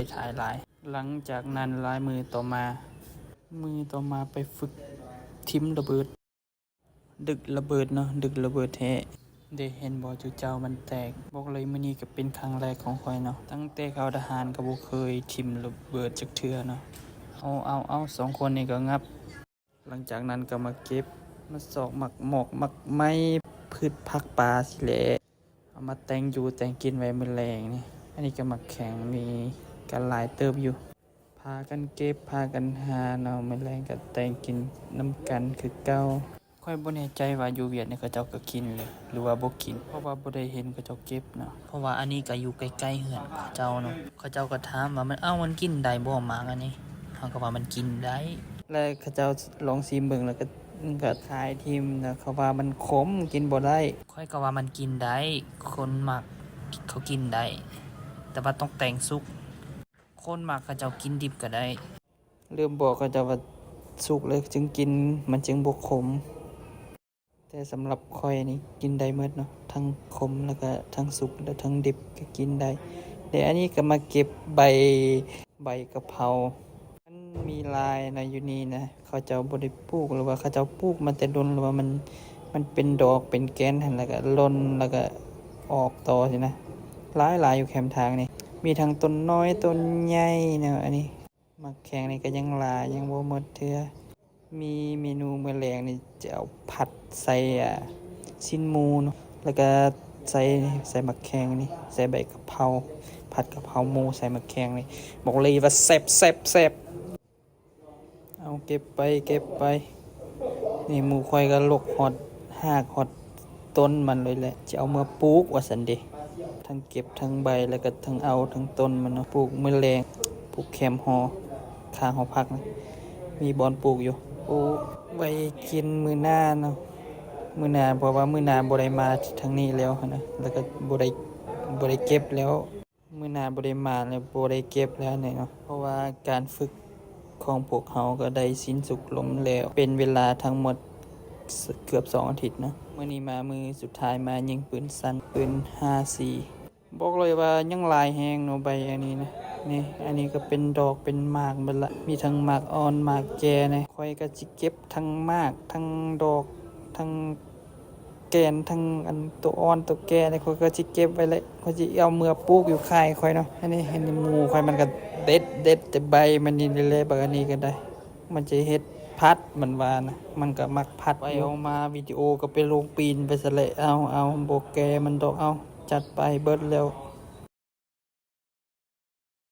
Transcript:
ຫຼາຍໆ. ຫຼັງຈາກນັ້ນຫຼາຍມື້ຕໍ່ມາ, ມື້ຕໍ່ມາໄປຝຶກຖິ້ມລະເບີດ. ດຶກລະເບີດເນາະ, ດຶກລະເບີດແທ້. ເດ ເຫັນບໍ່ ຈຸເຈົ້າມັນແຕກ. ບອກເລີຍ ມື້ນີ້ກໍເປັນຄັ້ງແລກຂອງຂ້ອຍເນາະ, ຕັ້ງແຕ່ເຂົ້າທະຫານກໍບໍ່ເຄີຍຖິ້ມລະເບີດຈັກເທື່ອເນາະ. ເອົາ ເອົາ ເອົາ ສອງຄົນນີ້ກໍງັບ. ຫຼັງຈາກນັ້ນກໍມາເກັບ ມາຊອກໝາກໝອກໝາກໄມ້ ພືດຜັກປ່າຊີ້ແຫຼະ. ເອົາມາແຕ່ງຢູ່ແຕ່ງກິນໄວ້ມື້ແລງນີ້. ອັນນີ້ກໍໝາກແຂ້ງ ມີກັນຫຼາຍເຕີບຢູ່. ພາກັນເກັບ ພາກັນຫາເນາະ, ມື້ແລງກໍແຕ່ງກິນນຳກັນຄືເກົ່າ. ຂ້ອຍບໍ່ແນ່ໃຈວ່າຢູ່ຫວຽດນີ້ເຂົາເຈົ້າກໍກິນເລີຍ ຫຼືວ່າບໍ່ກິນ, ເພາະວ່າບໍ່ໄດ້ເຫັນເຂົາເຈົ້າເກັບເນາະ. ເພາະວ່າອັນນີ້ກໍຢູ່ໃກ້ໆເຮືອນເຂົາເຈົ້າເນາະ. ເຂົາເຈົ້າກໍຖາມວ່າ ມັນ ເອົ້າ ມັນກິນໄດ້ບໍ່ໝາກອັນນີ້? ເຮົາກໍວ່າມັນກິນໄດ້. ແລະເຂົາເຈົ້າລອງຊີມເບິ່ງ ແລ້ວກໍ ກໍຂາຍຖິ້ມ ແລ້ວເຂົາວ່າມັນຂົມ ກິນບໍ່ໄດ້. ຂ້ອຍກໍວ່າມັນກິນໄດ້, ຄົນມັກເຂົາກິນໄດ້, ແຕ່ວ່າຕ້ອງແຕ່ງສຸກ. ຄົນມັກເຂົາເຈົ້າກິນດິບກໍໄດ້. ລືມບອກເຂົາເຈົ້າວ່າສຸກແລ້ວຈຶ່ງກິນ ມັນຈຶ່ງບໍ່ຂົມ. ແຕ່ສຳລັບຂ້ອຍນີ້ກິນໄດ້ໝົດເນາະ, ທັງຂົມ ແລ້ວກໍທັງສຸກ ແລະທັງດິບກໍກິນໄດ້. ແລະອັນນີ້ກໍມາເກັບໃບ ໃບກະເພົາ. ມັນມີຫຼາຍນະຢູ່ນີ້ນະ, ເຂົາເຈົ້າບໍ່ໄດ້ປູກ ຫຼືວ່າເຂົາເຈົ້າປູກມາແຕ່ດົນ ຫຼືວ່າມັນ ມັນເປັນດອກເປັນແກ່ນຫັ້ນ ແລ້ວກໍຫຼົ່ນ ແລ້ວກໍອອກຕໍ່ຊີ້ນະ. ຫຼາຍໆຢູ່ແຄມທາງນີ້, ມີທັງຕົ້ນນ້ອຍຕົ້ນໃຫຍ່ເນາະ. ອັນນີ້ໝາກແຂ້ງນີ້ກໍຍັງຫຼາຍ ຍັງບໍ່ໝົດເທື່ອ. ມີເມນູມື້ແລງນີ້ຈະເອົາຜັດໃສ່ ອ່າ ຊີ້ນໝູເນາະ, ແລ້ວກໍໃສ່ ໃສ່ໝາກແຂ້ງນີ້ ໃສ່ໃບກະເພົາ, ຜັດກະເພົາໝູໃສ່ໝາກແຂ້ງນີ້. ບອກເລີຍວ່າແຊບ ແຊບ ແຊບ. ເອົາ ເກັບໄປ ເກັບໄປ. ນີ້ໝູຂ້ອຍກໍລົກຮອດຮາກຮອດຕົ້ນມັນເລີຍແຫຼະ, ຈະເອົາເມືອປູກວ່າຊັ້ນເດ. ທັງເກັບທັງໃບ ແລ້ວກໍທັງເອົາທັງຕົ້ນມັນເນາະ, ປູກມື້ແລງ ປູກແຄມຫໍ ຂ້າງຫໍພັກນະ, ມີບ່ອນປູກຢູ່. ໂອ້ ໄວ້ກິນມື້ໜ້າເນາະ, ມື້ໜ້າ, ເພາະວ່າມື້ໜ້າບໍ່ໄດ້ມາທາງນີ້ແລ້ວຫັ້ນນະ, ແລ້ວກໍບໍ່ໄດ້ ບໍ່ໄດ້ເກັບແລ້ວ. ມື້ໜ້າບໍ່ໄດ້ມາແລ້ວ ບໍ່ໄດ້ເກັບແລ້ວນີ້ເນາະ, ເພາະວ່າການຝຶກຂອງພວກເຮົາກໍໄດ້ສິ້ນສຸດລົງແລ້ວ ເປັນເວລາທັງໝົດ ສ- ເກືອບສອງອາທິດເນາະ. ມື້ນີ້ມາມື້ສຸດທ້າຍ ມາຍິງປືນສັ້ນ ປືນຫ້າສີ່. ບອກເລີຍວ່າຍັງຫຼາຍແຮງເນາະ ໃບອັນນີ້ນະ. ນີ້ ອັນນີ້ກໍເປັນດອກເປັນໝາກເບິດລະ, ມີທັງໝາກອ່ອນໝາກແກ່ນະ. ຂ້ອຍກໍຊິເກັບທັງໝາກ ທັງດອກ ທັງ ແກ່ນ ທັງອັນໂຕອ່ອນໂຕແກ່ນີ້ ຂ້ອຍກໍຊິເກັບໄວ້ແຫຼະ, ຂ້ອຍຊິເອົາເມືອປູກຢູ່ຄ້າຍຂ້ອຍເນາະ. ອັນນີ້ເຫັນໝູຂ້ອຍ ມັນກໍເດັດ ເດັດແຕ່ໃບມັນນີ້ແຫຼະ. ບັກອັນນີ້ກໍໄດ້ ມັນຈະເຮັດຜັດ ມັນວ່ານະ, ມັນກໍມັກຜັດ. ໄປເອົາມາ ວິດີໂອກໍໄປລົງປີ້ນໄປຊະແຫຼະ. ເອົາ ເອົາ ບໍ່ແກ່ມັນດອກ. ເອົາ ຈັດໄປ ເບິດແລ້ວ.